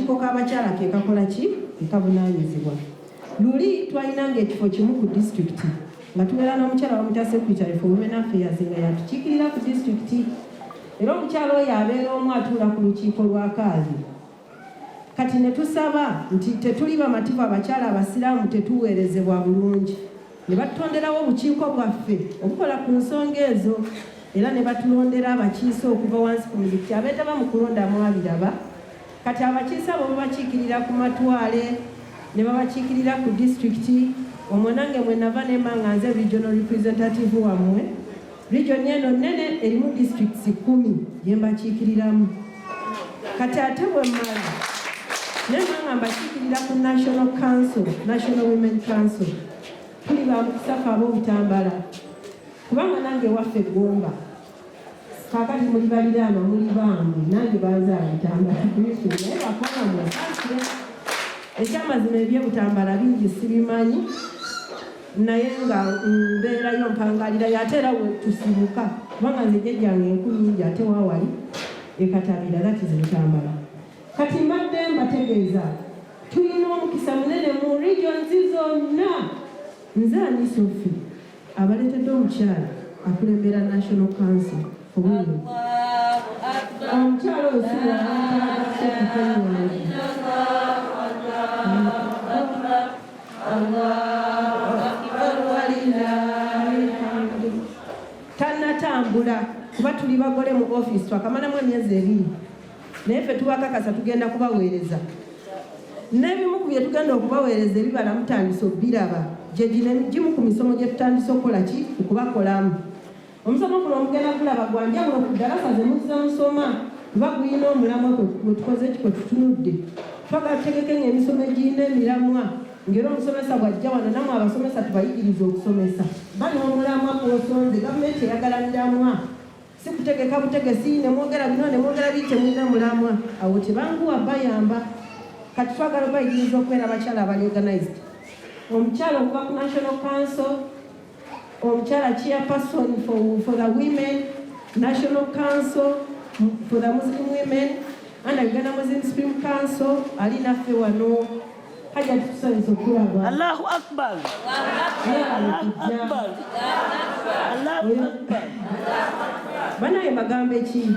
Akakiiko k'abakyala ke kakola ki? Ke kavunaanyizibwa. Luli twalinanga ekifo kimu ku disitulikiti nga tubeera n'omukyala bamuyita secretary for women affairs nga yatukiikirira ku disitulikiti, era omukyala oyo abeera omu atuula ku lukiiko lwa Kadhi. Kati ne tusaba nti tetuli bamativu, abakyala Abasiraamu tetuweerezebwa bulungi, ne batutonderawo obukiiko bwaffe obukola ku nsonga ezo, era ne batulondera abakiise okuva wansi ku muzikiti. Abeetaba mu kulonda mwabiraba. Kati abakiise abo babakiikirira ku matwale ne babakiikirira ku disitulikiti. Omwo nange mwe nava ne mba nga nze regional representative wammwe. Region eno nnene, erimu districts 10 gye mbakiikiriramu. Kati ate bwe mmala ne mba nga mbakiikirira ku National Council, National Women Council. Tuli ba mukisa ffe ab'Obutambala, kubanga nange ewaffe Ggomba. Kaakati muli baliraanwa, muli bange, nange banzaala Butambala briefly, naye bakwana musaasire. Ekyamazima eby'Ebutambala bingi sibimanyi, naye nga mbeerayo mpangalirayo, ate era we tusibuka, kubanga nze jjajjange Enkunyingi ate waawali e Katabira, that is Butambala. Kati mbadde mbategeeza tulina omukisa munene mu regions zonna. Nze ani Sophie abaleetedde omukyala akulembera National Council for Women. Omukyala oyo si mulala, Sophie Kenyange. Allahu akbar walillahil hamdu. Tannatambula kuba tuli bagole mu office, twakamalamu emyezi 2, naye ffe tubakakasa tugenda kubaweereza. N'ebimu ku bye tugenda okubaweereza, ebibala mutandise okubiraba, gye gino gimu ku misomo gye tutandise okukola ki, okubakolamu. Omusomo guno omugenda gulaba gwa njawulo ku ddalasa ze muzze musoma, kuba gulina omulamwa kwe tukoze ki, kwe tutunudde. Twagala tutegeke ng'emisomo egirina emiramwa, ng'era omusomesa bw'ajja wano, nammwe abasomesa tubayigirize okusomesa ba n'omulamwa kw'osonze. Gavumenti eyagala miramwa, si kutegeka butegesi ne mwogera bino ne mwogera biri, temulina mulamwa, awo tebanguwa bayamba. Kati twagala obayigiriza okubeera abakyala abali organized. Omukyala okuva ku National Council, omukyala chairperson for the women, National Council for the Muslim Women and Uganda Muslim Supreme Council, ali naffe wano. Hajja, tutusanyusa okulaba. Allahu Akbar. Allahu Akbar. Allahu Akbar. Banaye bagambe ki?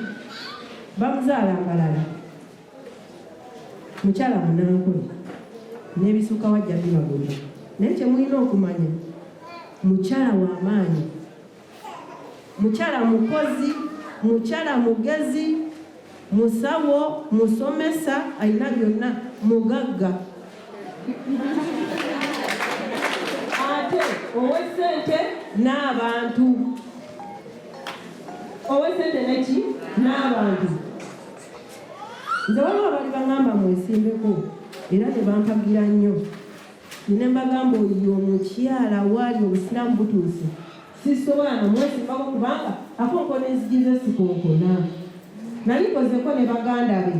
Bamuzaala Mbalala, mukyala munankole n'ebisuuka wajja bibagobya, naye kyemulina okumanya, mukyala w'amaanyi, mukyala mukozi, mukyala mugezi, musawo, musomesa, alina byonna, mugagga, ate ow'essente n'abantu, ow'essente neki n'abantu. Nze waliwo abali baŋŋamba mwesimbeko era ne bampagira nnyo, ne mbagamba oyo omukyala waali Obusiraamu butuuse, sisobola namwesimbako kubanga akonkona enzigi ze sikonkona. Nali nkozeko ne baganda be,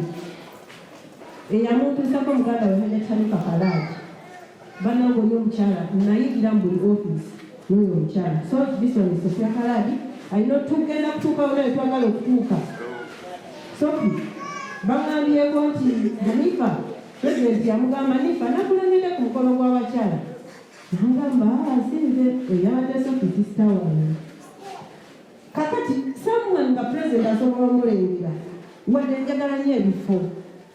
eyamuntuusako muganda we Hajat Hanifa Kalaagi. Bannange, oli omukyala nayigira mu buli ofiisi n'oyo omukyala. So this one is Sofia Kaladi. Alina tugenda kutuukawo naye twagala okutuuka. Sophie baŋŋambyeko nti Hanifa, Pulezidenti yamugamba, "Nifa nakulengedde ku mukolo gw'abakyala," nagamba, "Si nze eyabadde Sophie, sister wange." Kakati someone nga Pulezidenti asobola omulengera, wadde njagala nnyo ebifo,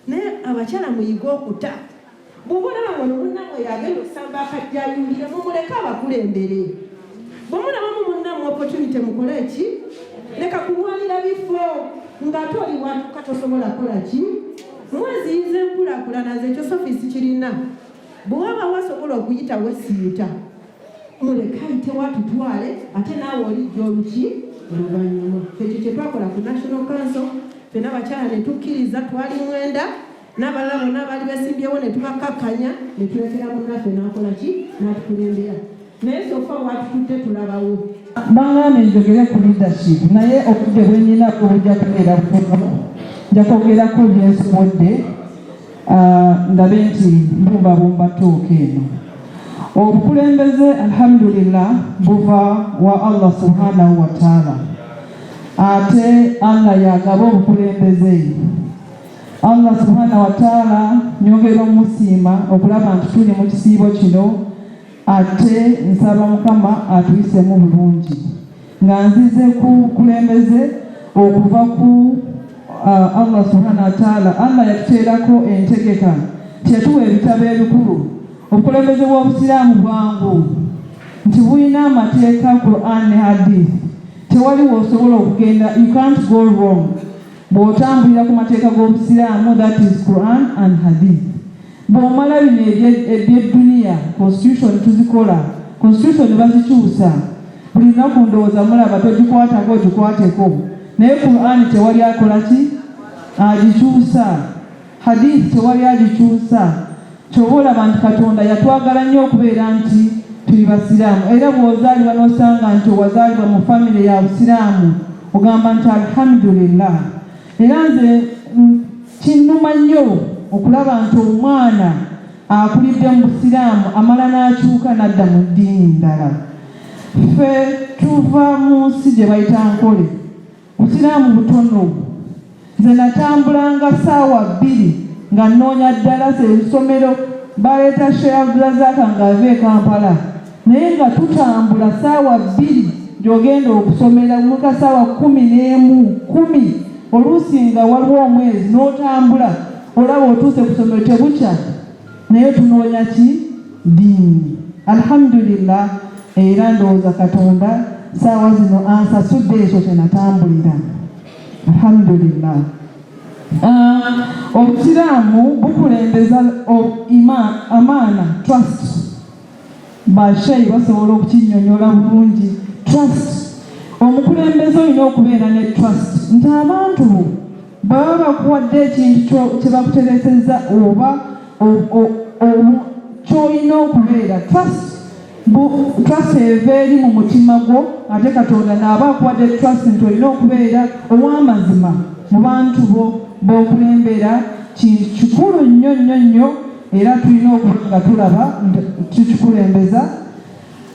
naye abakyala muyige okuta. Bw'oba olaba wano munnammwe yagenda okusamba akajja ayingire, mumuleke abakulembere. Bwe mulabamu munnammwe opportunity, mukole ki? Leka kulwanira bifo ng'ate oli watuuka tosobola kukola ki. Mweziyiza enkulaakulana. Nze ekyo Sophie sikirina. Bwe wabawo asobola okuyita wesiiyita, muleke ayitewo atutwale, ate naawe olijja oluki oluvannyuma. Ekyo kye twakola ku National Council, ffenna abakyala ne tukkiriza, twali 9, n'abalala bonna abaali besimbyewo ne tubakkakkanya, ne tulekera munnaffe n'akola ki, n'atukulembera. Naye so far watututte tulabawo. Baŋŋambye njogere ku leadership, naye obudde bwe nninako bujja kubeera butono. Nja kwogerako bye nsobodde, ndabe nti mbumbabumba ttooka eno. Obukulembeze, alhamdulillah, buva wa Allah subhanahu wa taala, ate Allah yagaba obukulembeze. Allah subhanahu wa taala. Nyongera omusiima okulaba nti tuli mu kisiibo kino, ate nsaba Mukama atuyisemu bulungi. Nga nzize ku kulembeze okuva ku Allah subhanahu wataala, Allah yatuteerako entegeka, teyatuwa ebitabo ebikulu. Obukulembeze bw'Obusiraamu bwangu nti bulina amateeka, Quran ne Hadith. Tewali w'osobola okugenda, you can't go wrong bw'otambulira ku mateeka g'Obusiraamu, that is Quran and Hadith. Bw'omala bino ebyedduniya, constitution tuzikola, constitution bazikyusa buli lunaku. Ndowooza mulaba, togikwatako ogikwateko, naye Quran tewali akola ki agikyusa, Hadith tewali agikyusa. Kyoba olaba nti Katonda yatwagala nnyo okubeera nti tuli Basiraamu. Era bw'ozaalibwa n'osanga nti owazaalibwa mu famire ya Busiraamu, ogamba nti alhamdulillah. Era nze kinnuma nnyo okulaba nti omwana akulidde mu Busiraamu amala n'akyuka n'adda mu ddiini ndala. Ffe tuva mu nsi gye bayita Nkole, Busiraamu butono. Nze natambulanga saawa 2 nga nnoonya ddalasa, essomero. Baleeta Sheikh Abdurazaka ng'ava e Kampala, naye nga tutambula saawa 2 gy'ogenda okusomera muka saawa 11, 10 oluusi, nga waliwo omwezi, n'otambula olaba otuuse ku ssomero tebukya, naye tunoonya ki? Ddiini. Alhamdulillah, era ndowooza Katonda saawa zino ansasudde ekyo kye natambulira, alhamdulillah. Obusiraamu bukulembeza amaana, trust. Basheyi basobola okukinnyonnyola bulungi. Trust, omukulembeze olina okubeera ne trust nti abantu bo baba bakuwadde ekintu kye bakuteresezza oba ky'olina okubeera. Trust eva eri mu mutima gwo, ate Katonda naaba akuwadde trust nti olina okubeera ow'amazima mu bantu bo b'okulembera. Kintu kikulu nnyo nnyo nnyo, era tulina okuba nga tulaba nti tukikulembeza.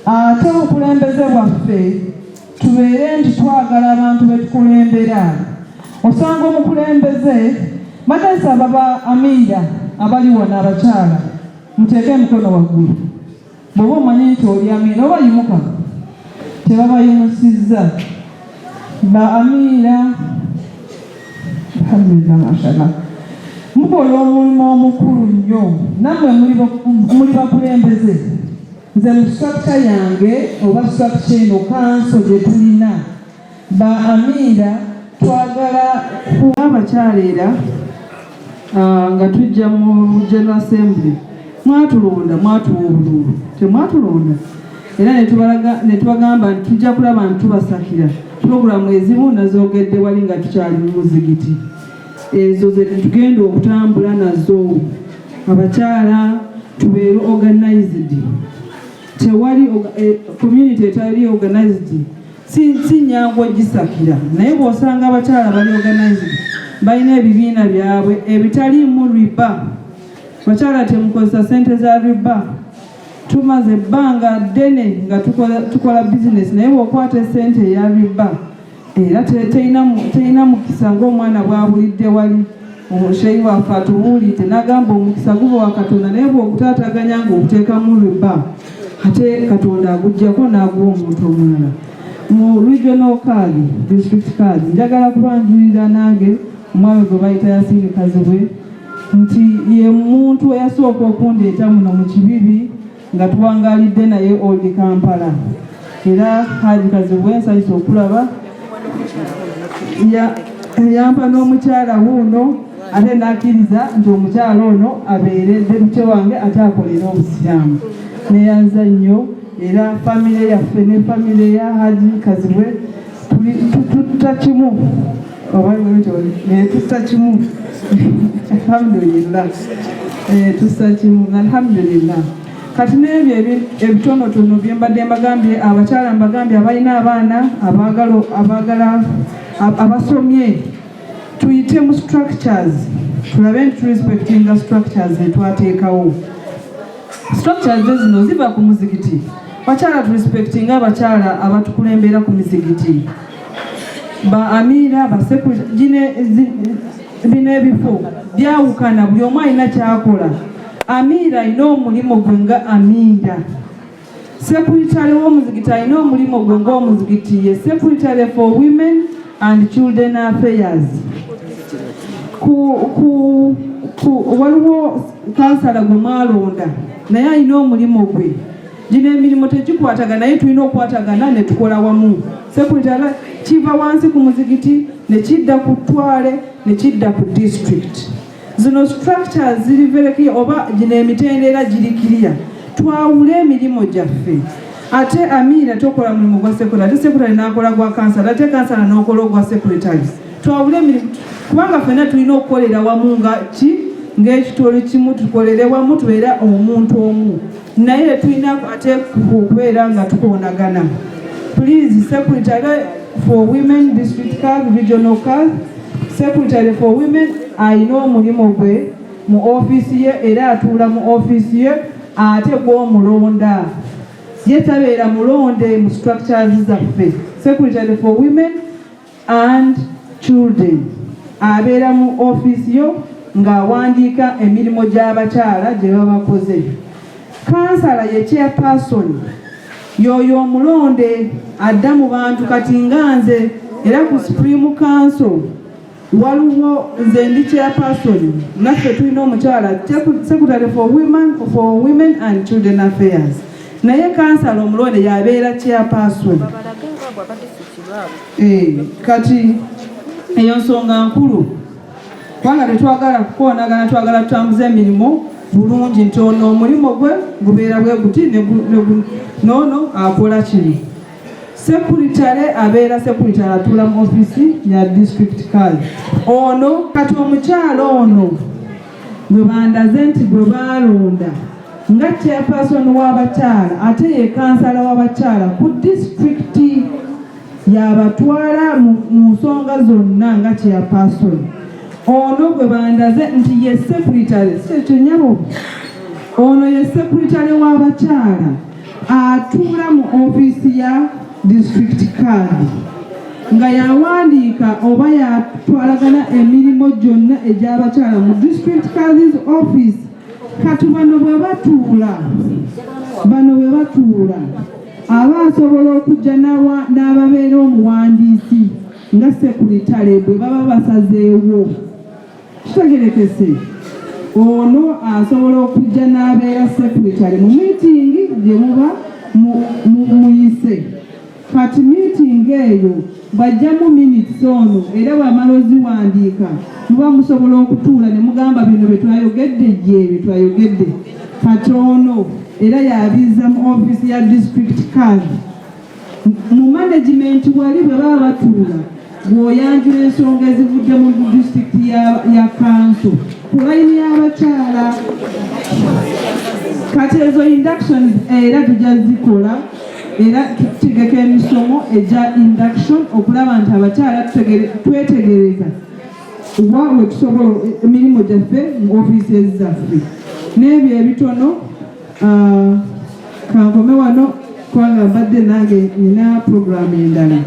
Ate obukulembeze bwaffe tubeere nti twagala abantu betukulembera. Osanga omukulembeze badde ba amiira abali wano, abakyala muteeke emikono waggulu bw'oba omanyi nti oli amiira, oba yimuka. Tebabayimusizza ba amiira. Alhamdulillah, mashallah, mukola omulimu omukulu nnyo. Nammwe muli bakulembeze. Nze mu structure yange oba structure eno kanso gye tulina, ba amiira twagala abakyala. Era nga tujja mu General Assembly, mwatulonda, mwatuwa obululu, temwatulonda? Era ne tubagamba nti tujja kulaba nti tubasakira puroguramu ezimu. Nazoogedde wali nga tukyali mu muzigiti. Ezo ze tugenda okutambula nazo. Abakyala tubeere organized. Tewali community etali organized, si nyangu ogisakira, naye bw'osanga abakyala bali organized, balina ebibiina byabwe ebitaliimu riba. Bakyala, temukozesa sente za riba. Tumaze ebbanga ddene nga tukola bizinesi, naye bw'okwata esente eya riba era terina mukisa. Ng'omwana bw'abulidde wali, omusheyi waffe atubuulidde n'agamba omukisa guba wa Katonda, naye bw'ogutaataganya ng'oguteekamu riba, ate Katonda aguggyako n'aguwa omuntu omulala. Mu regional card, district card, njagala kubanjulira nange omwami gwe bayita Yasini Kazibwe, nti ye muntu eyasooka okundeeta muno mu Kibibi nga tuwangalidde naye Old Kampala. Era Haji Kazibwe, nsanyusa okulaba. Yampa n'omukyala wuuno, ate n'akkiriza nti omukyala ono abeere deputy wange, ate akolere Obusiraamu. Neyanza nnyo. Era famire yaffe ne famire ya Haji Kazibwe tutta kimu, oba tutta kimu, alhamdulillah. Tussa kimu, alhamdulillah. Kati n'ebyo ebitonotono bye mbadde mbagambye, abakyala mbagambye abalina abaana abaagala abasomye, tuyite mu structures, tulabe nti turespectinga structures zetwateekawo. Structures zino ziva ku muzigiti. Bakyala, turespectinga abakyala abatukulembera ku mizigiti, ba amiira, bino ebifo. Byawukana, buli omu alina kyakola. Amiira alina omulimu gwe nga amiira. Secretary w'omuzigiti alina omulimu gwe ng'omuzigiti, ye Secretary for Women and Children Affairs. Ku waliwo kansala gwe mwalonda, naye alina omulimu gwe. Gino emirimu tegikwatagana, naye tulina okukwatagana ne tukola wamu. Secretary kiva wansi ku muzigiti ne kidda ku ttwale ne kidda ku district. Zino structures ziri very clear, oba gino emitendera giri clear. Twawule emirimu gyaffe. Ate amiira tokola mulimu gwa secretary, ate secretary n'akola gwa kansala, ate kansala n'okola ogwa secretary. Twawule emirimu, kubanga ffenna tulina okukolera wamu nga ki, ng'ekitole kimu. Tukolere wamu, tubeere omuntu omu, naye tulina ate okubeera nga tukoonagana. Please, Secretary for Women, district card, regional card, Secretary for Women alina omulimu gwe mu ofiisi ye, era atuula mu ofiisi ye, ate gw'omulonda ye tabeera mulonde mu structures zaffe. Secretary for Women and Children abeera mu ofiisi yo ng'awandiika emirimu gy'abakyala gye baba bakoze. Kansala ye chairperson, y'oyo omulonde adda mu bantu. Kati nga nze, era ku Supreme Council waliwo nze ndi chairperson, naffe tulina omukyala Secretary for Women and Children Affairs, naye kansala omulonde yabeera chairperson. Kati eyo nsonga nkulu, kubanga tetwagala kukoonagana, twagala tutambuze emirimu bulungi, nti ono omulimu gwe gubeera bwe guti, noono akola kino. Secretary abeera secretary, atuula mu ofiisi ya district card. Ono kati omukyala ono gwe bandaze nti gwe baalonda nga chairperson w'abakyala, ate ye kansala w'abakyala ku disitulikiti, yabatwala mu nsonga zonna nga chairperson. Ono gwe bandaze nti ye secretary, si ekyo nyabo, ono ye secretary w'abakyala, atuula mu ofiisi ya district card nga yawandiika oba yatwalagana emirimu gyonna egy'abakyala mu district card's office. Kati bano bwe batuula, aba asobola okujja n'ababeera omuwandiisi nga secretary bwe baba basazeewo. Kitegerekese? Ono asobola okujja n'abeera secretary mu miitingi gye muba muyise. Kati miitingi eyo bw'ajjamu minutes, ono era bw'amala oziwandiika, muba musobola okutuula ne mugamba, "Bino bye twayogedde, ye bye twayogedde." Kati ono era yabiza mu ofiisi ya district card. Mu management wali bwe baba batuula, bw'oyanjula ensonga ezivudde mu disitulikiti ya kanso ku layini y'abakyala. Kati ezo inductions era tujja zikola, era tutegeka emisomo egya induction okulaba nti abakyala twetegereza wa we tusobola emirimu gyaffe mu offices zaffe n'ebyo ebitono. Kankome wano, kubanga mbadde nange nina puroguramu endala.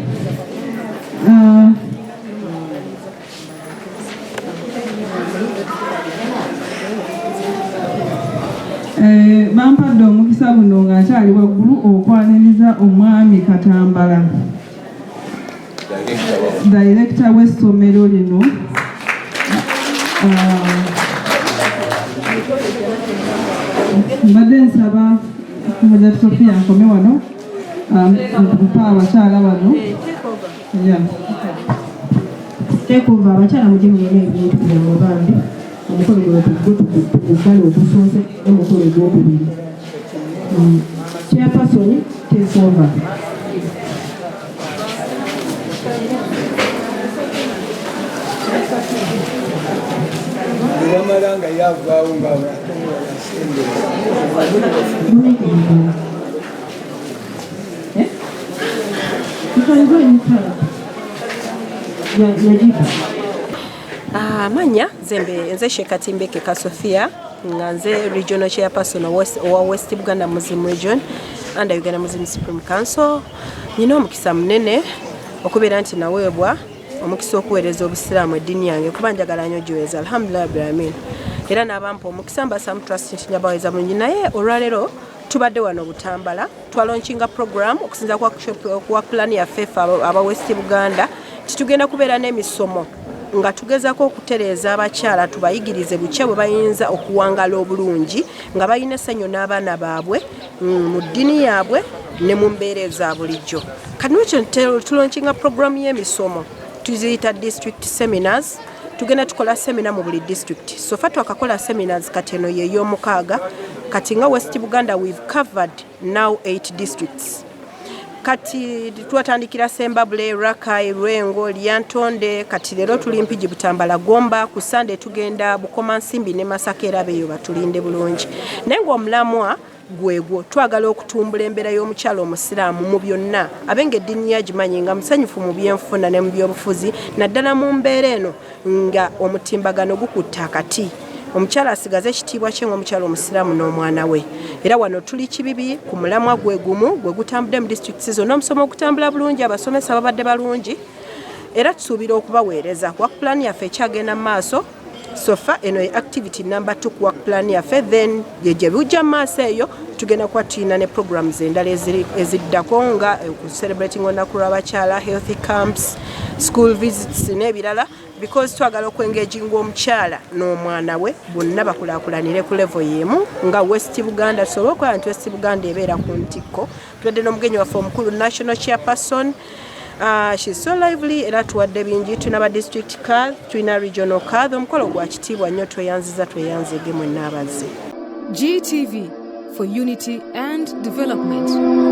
Bampadde omukisa guno nga nkyali waggulu okwaniriza omwami Katambala, dayirekita w'essomero lino. Mbadde nsaba Hajat Sofia nkome wano, mpa abakyala bano. Yeah. Take over. Abakyala mujye mugeme ebintu byammwe bambi. Omukolo guno tuguggale ogusoose n'omukolo ogwokubiri. Chairperson, take over. Bwebamala nga yavaawo nga ate omulala asembera. Eh? You can go inside. Yeah, Najiba. Amannya nze nze Shekatimbeke Kasofia, nga nze regional chairperson owa West Buganda Muslim Region under Uganda Muslim Supreme Council. Nyina omukisa munene okubeera nti naweebwa Omukisa okuweereza Obusiraamu, eddiini yange, kuba njagala nnyo giweereza, alhamdulillah rabbil alamin, era n'abampa omukisa mbasamu trust nti njabaweereza bulungi. Naye olwaleero tubadde wano Butambala, twalaunchinga program okusinza ku plan yaffe ffe aba West Buganda, titugenda kubeera n'emisomo nga tugezaako okutereeza abakyala, tubayigirize butya bwe bayinza okuwangala obulungi nga balina essanyu n'abaana baabwe mu ddiini yaabwe ne mu mbeera eza bulijjo. Kati nwekyo tulaunchinga program y'emisomo, tuziyita district seminars. Tugenda tukola seminar mu buli district. So far twakakola seminars, kati eno yey'omukaaga. Kati nga West Buganda, we've covered now 8 districts. Kati twatandikira Sembabule, Rakai, Lwengo, Lyantonde, kati leero tuli Mpigi, Butambala, Gomba. Ku Sande tugenda Bukomansimbi ne Masaka, era beeyo batulinde bulungi. Naye ng'omulamwa gwegwo, twagala okutumbula embeera y'omukyala Omusiraamu mu byonna, abe nga eddiini yagimanyi, nga musanyufu mu byenfuna ne mu byobufuzi, naddala mu mbeera eno nga omutimbagano gukutta akati. Omukyala asigaze ekitiibwa kye ng'omukyala Omusiraamu n'omwana we. Era wano tuli Kibibi ku mulamwa gwe gumu gwe gutambudde mu disitulikiti zonna. Omusomo ogutambula bulungi, abasomesa babadde balungi, era tusuubira okubaweereza. Work plan yaffe ekyagenda mu maaso. So far eno ye activity number 2 ku work plan yaffe. Then gye bujja mu maaso eyo tugenda kuba tulina ne programs endala eziddako, nga celebrating olunaku lw'abakyala, health camps, school visits n'ebirala, because twagala okwengaginga omukyala n'omwana we bonna bakulaakulanire ku level y'emu nga West Buganda, tusobole okukola nti West Buganda ebeera ku ntikko. Tubadde n'omugenyi waffe omukulu, national chairperson. She's so lively, era tuwadde bingi. Tulina ba district card, tulina regional card. Omukolo gwa kitiibwa nnyo. Tweyanziza, tweyanzege mwenna abazze. GTV for unity and development.